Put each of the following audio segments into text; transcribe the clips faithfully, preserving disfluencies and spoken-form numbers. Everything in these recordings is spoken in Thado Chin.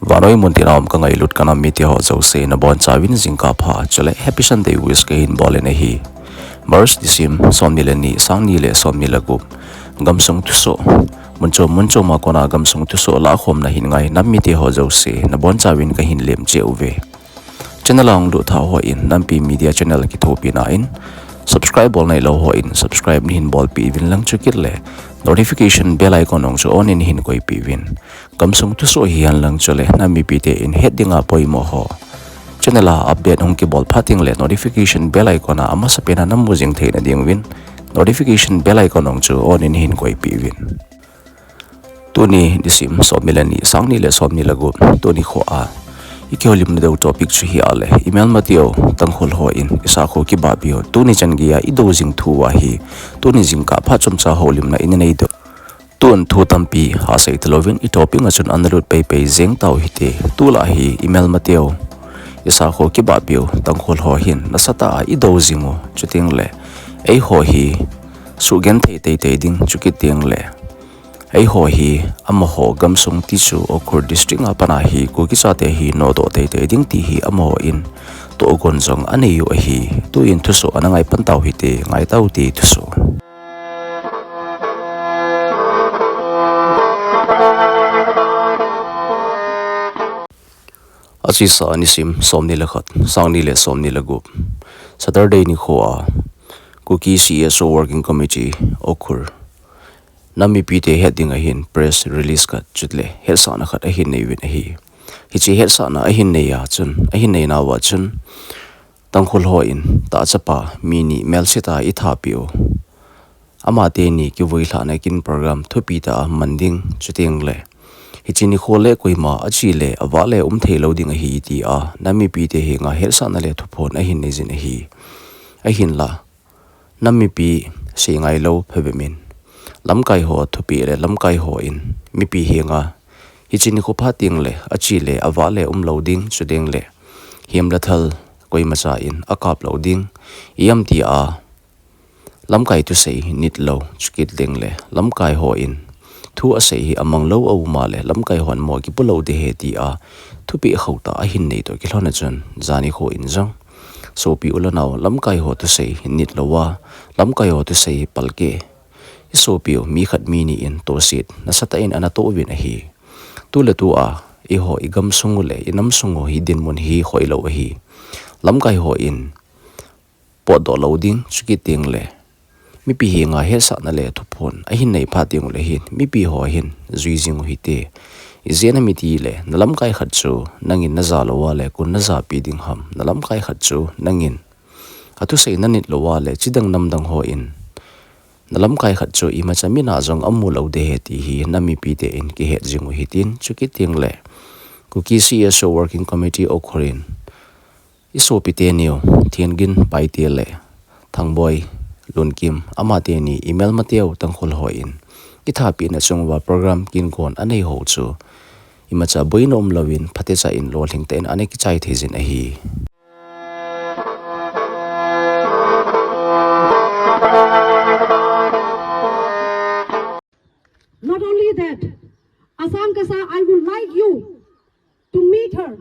Vannoi mun tina um ka ngailut ka nam mite ho jouse nabonchauvin jingkah pha chule Happy Sunday wish kahin bol in ahi. March nisim somni le ni, sangni le somni le gup. Gamsung thusoh. Mun chom mun chom a kona gamsung thusoh lahkhomna hin ngai nam mite ho jouse nabonchauvin kahin lemcheh uve. Channel a hung lut tha hon Nampi Media Channel kithopina in subscribe bol nailou hon subscribe neihin bolpeh uvin lang chukit le notification bell icon jong chu on in neihin koipeh uvin. Gamsung thusoh hihen lang chule nam mipite in het dinga poimo ho channel a update hung kibol phat teng le notification bell icon a amasapen a namu jing theina diuvin notification bell icon jong chu on in neihin koipeh uvin. Tuni nisim somni le ni, sangni le somni le gup, tuni nikho a ikihoulimna diu topic chu hi ahile, imelmateu Tangkhul hon isakho kibahpiu tuni chan geiya idou jing thu ahi. Tuni jingkah phat chomcha houlimna inei diu. Tun thu tampi hasei talouvin itopic a chun analut peipei jeng tau hite. Tulai hi imelmateu isakho kibahpiu Tangkhul ho hin nasatah a idou jing u, chuteng le eiho hi sugenthei teitei ding, chukit teng le eiho hi amaho gamsung ti chu Ukhrul District a pat a hi Kuki chate hi nodoh teitei ding ti hi amaho in tohgon jong anei u ahi. Tuin thusoh ana ngaipan tau hite, ngai taute thusoh. Achesa nisim somni le khat, sangni le somni le gup, Saturday nikho a Kuki C S O Working Committee Ukhrul nam mipite het dinga hin press release khat chule hetsahna khat ahin nei uvin ahi. Hiche hetsahna ahin nei a chun, ahin nei nauva chun, Tangkhul hon tahchapa mi ni melsetah a ithapiu, amateni kivuilhahna kin program thupi tah a man ding, chuteng le hiche nikho le koima ache le avah le um theilou ding ahi tia nam mipite henga hetsahna le thuphon ahin nei jin ahi. Ahinla nam mipi seingailou phabep in lamkai ho thupeh le lamkai hon mipi henga hiche nikho phat teng le ache le avah le umlou ding, chuteng le hemle thal koimacha in akaplou ding, ijemtia lamkai thusei nitlou, chukit teng le lamkai hon thu asei hi amanglou aum a le lamkai hon mo kipulou ding ahi tia thupeh khauhtah ahin nei toh kilhon a chun, jani nikho in jong sopi u le nao, lamkai ho thusei nitlou a, lamkai ho thusei hi palkeh, isopiu mi khat mi ni in tohset nasatah in ana toh uvin ahi. Tule tua eiho igamsung u le inamsung u hi dinmun hi hoilou ahi. Lamkai hon potdoh lou ding, chukit teng le mipi henga hetsahna le thuphon ahin nei phat teng u le hin mipi ho hin jui jing u hite. Ijeh inem itile nalamkai khat chu nangin najalou a le koin najapi ding ham? Nalamkai khat chu nangin athusei nanitlou a le chidang namdang hon nalamkai khat chu imacha min a jong amu lou ding ahi ti hi nam mipite in kihet jing u hitin, chukit teng le Kuki C S O Working Committee Ukhrul in isopite niu Thiangin Paite le Thangboi Lunkim amateni imelmateu Tangkhul hon kithapina chung uva program kinkon anei ho chu imacha boina umlouvin phatecha in lolhing tah in ana kichai thei jin ahi. Not only that, Asang Kasa, I would like you to meet her.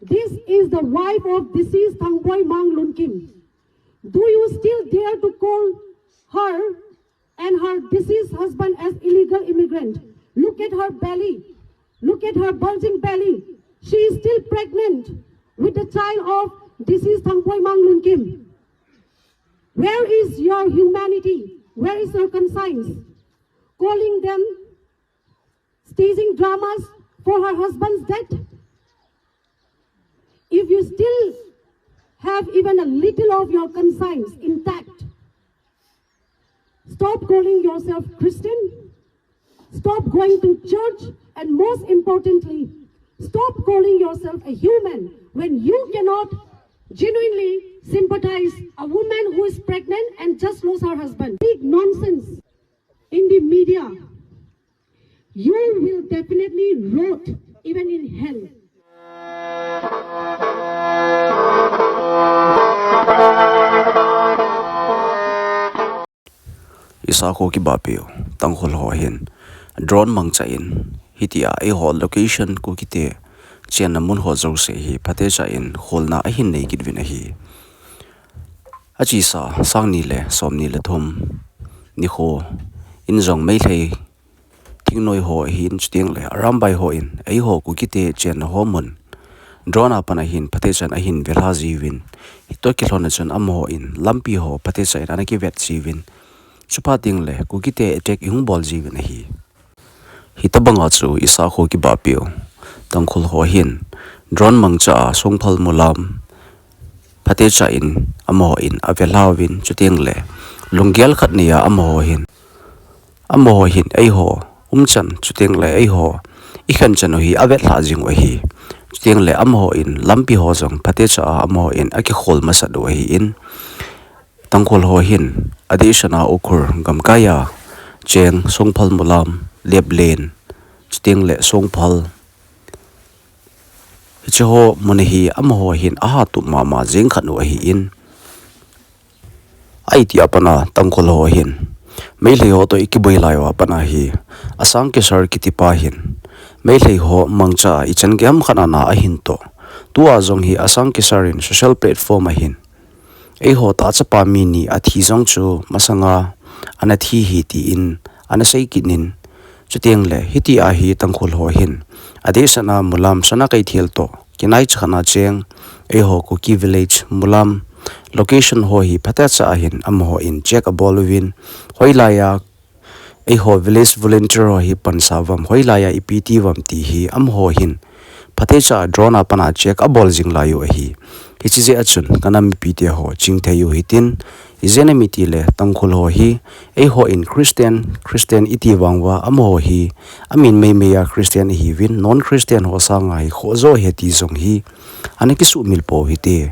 This is the wife of deceased Thangboi Mang Lunkim. Do you still dare to call her and her deceased husband as illegal immigrant? Look at her belly. Look at her bulging belly. She is still pregnant with the child of deceased Thangboi Mang Lunkim. Where is your humanity? Where is your conscience? Calling them staging dramas for her husband's death? If you still have even a little of your conscience intact, stop calling yourself Christian, stop going to church, and most importantly, stop calling yourself a human when you cannot genuinely sympathize a woman who is pregnant and just lost her husband. Big nonsense in the media. You will definitely rot even in hell. Isakho kibahpiu Tangkhul ho hin drone mangcha in hitia eiho location Kukite chenna mun ho jouse hi phatecha in kholna ahin nei kit uvin ahi. Achesa sang ni le som ni le thum nikho in jong Meitei thingnoi ho ahin, chuteng le Arambai hon eiho Kukite chenna ho mun drone a pat ahin phatechan ahin velha jiuvin, hitoh kilhon a chun amahon lampi ho phatecha in ana kivet jiuvin, chuphat teng le Kukite attack ahung bol jiuvin ahi. Hitobanga chu isakho kibahpiu Tangkhul ho hin drone mangcha a Songphal Mulam phatecha in amahon avelha uvin, chuteng le lunggel khat nei a amaho hin amaho hin eiho umchan, chuteng le eiho ikhen chan u hi avetlha jing u ahi. Chuteng le amahon lampi ho jong phatecha a amahon akikhol masat u ahin, Tangkhul ho hin adehset a Ukhrul gamkai a cheng Songphal Mulam, Leplen, chuteng le Songphal, hiche ho mun hi amaho hin ahatup mama jeng khat u ahin, aiti a pat a Tangkhul ho hin Meitei ho toh ikiboi lai uva pat a hi Asang Kesar kitipa hin Meitei ho mangcha a ichan gei ham khat a na ahin toh. Tua jong hi Asang Kesar in social platform a hin eiho tahchapa mi ni athi jong chu masanga ana thi ahi tin ana sei kit in, chuteng le hitia hi Tangkhul ho hin adehset a Mulam Sanakeithel toh kinai chakhat a cheng eiho Kuki village Mulam location ho hi phatecha a hin amahon check abol uvin, hoilai a eiho village volunteer ho hi pansa uvam, hoilai a ipi ti uvam ti hi amaho hin phatecha a drone a pat a check abol jing lai u ahi. Hiche jeh a chun ka nam mipite ho chingthei u hitin, ijeh inem itile Tangkhul ho hi eihon Christian, Christian iti vang uva amaho hi amin meimei a Christian ahiuvin, non Christian ho sanga hi khoh jo ahi ti jong hi ana kisuhmil pou hite.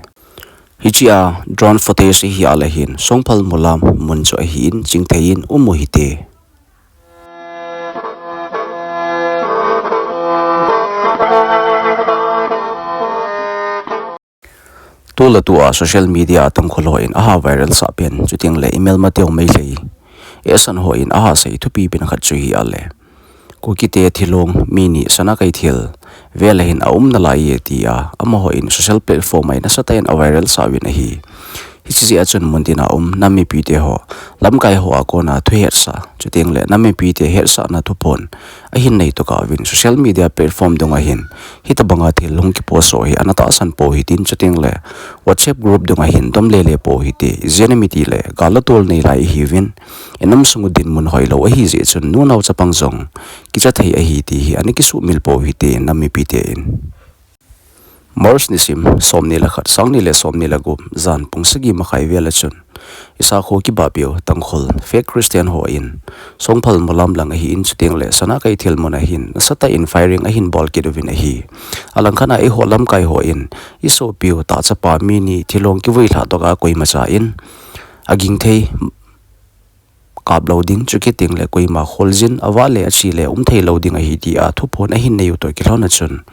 Hichea drone footage hi ahile hin Songphal Mulam mun chu ahin chingthei in um u hite. Tule tua social media a Tangkhul hon aha viral sah pen, chuteng le imelmateu Meitei ehsan hon aha sei thupi pen khat chu hi ahile, Kukite thilong mi ni Sanakeithel vel a hin aum nalai e tia amahon social platform a hin asatah in aviral sah uvin ahi. Hiche jeh a chun muntin a um nam mipite ho, lamkai ho a kona thuhetsah, chuteng le nam mipite hetsahna thuphon ahin nei tokah uvin social media platform dunga hin hitobanga thil hung kipost u hi ana tahsan pou hitin, chuteng le WhatsApp group dunga hin dom lele pou hite, ijeh inem itile gal le tol nei lai ihiuvin, inam sung u dinmun hoilou ahi jeh chun nunao chapang jong kicha thei ahi ti hi ana kisuhmil pou hite nam mipite in. March nisim somni le khat, sangni le somni le gup, jan pung sagi makhai vel a chun isakho kibahpiu Tangkhul fake Christian hon Songphal Mulam lang ahin, chuteng le Sanakeithel mun a hin nasatah in firing ahin bol kit uvin ahi. Alangkhat a eiho lamkai hon isopiu tahchapa mi ni thilong kivuilhah tokah a koimacha in aging thei, kap lou ding, chukit teng le koima kholjin avah le ache le um thei lou ding ahi tia thuphon ahin nei u toh kilhon a chun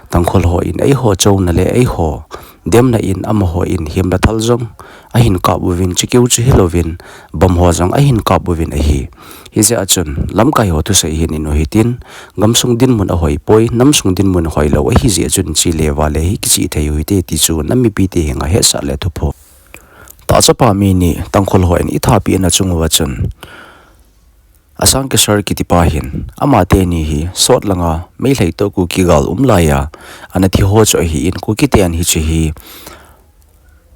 Tangkhul hon eiho chouna le eiho demna in amahon himlathal jong ahin kap uvin, chukeu chu hilouvin bomb ho jong ahin kap uvin ahi. Hijeh a chun lamkai ho thusei hin in u hitin, gamsung dinmun ahoipoi, namsung dinmun hoilou ahi jeh a chun che le vah le hi kichih thei u hite ti chu nam mipite henga hetsah le thuphon tahchapa mi ni Tangkhul hon ithapi in achung uva chun Asang Kesar kitipa hin amateni hi sot langa Meitei toh Kuki gal um laiya ana thi ho chu ahin, Kukiten hiche hi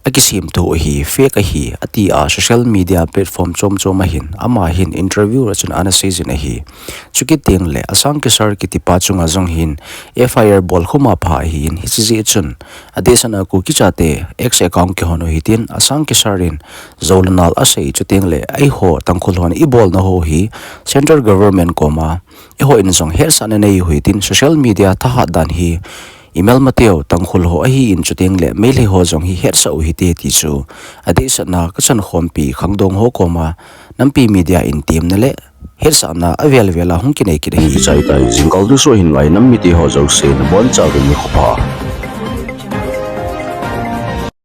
akisemthu ahi, fake ahi, atia social media platform chom chom a hin ama hin interview a chun ana seijin ahi. Chukit teng le Asang Kesar kitipa chunga jong hin F I R bolkhum a pha ahin, hiche jeh chun adehset a Kuki chate X account kihon u hitin, Asang Kesar in jou le nal asei, chuteng le eiho Tangkhul hon ibolna ho hi central government koma eihon jong hetsahna nei u hitin, social media thahat dan hi imelmateu Tangkhul ho ahin, chuteng le Meitei ho jong hi hetsah u hite ti chu adehset a kachan khompi khangdong ho koma nampi media in temna le hetsahna avel vel a hung kinei kit ahi. Chaitai, jingkah thusoh hin ngai nam mite ho jouse nabonchauvin nikho pha.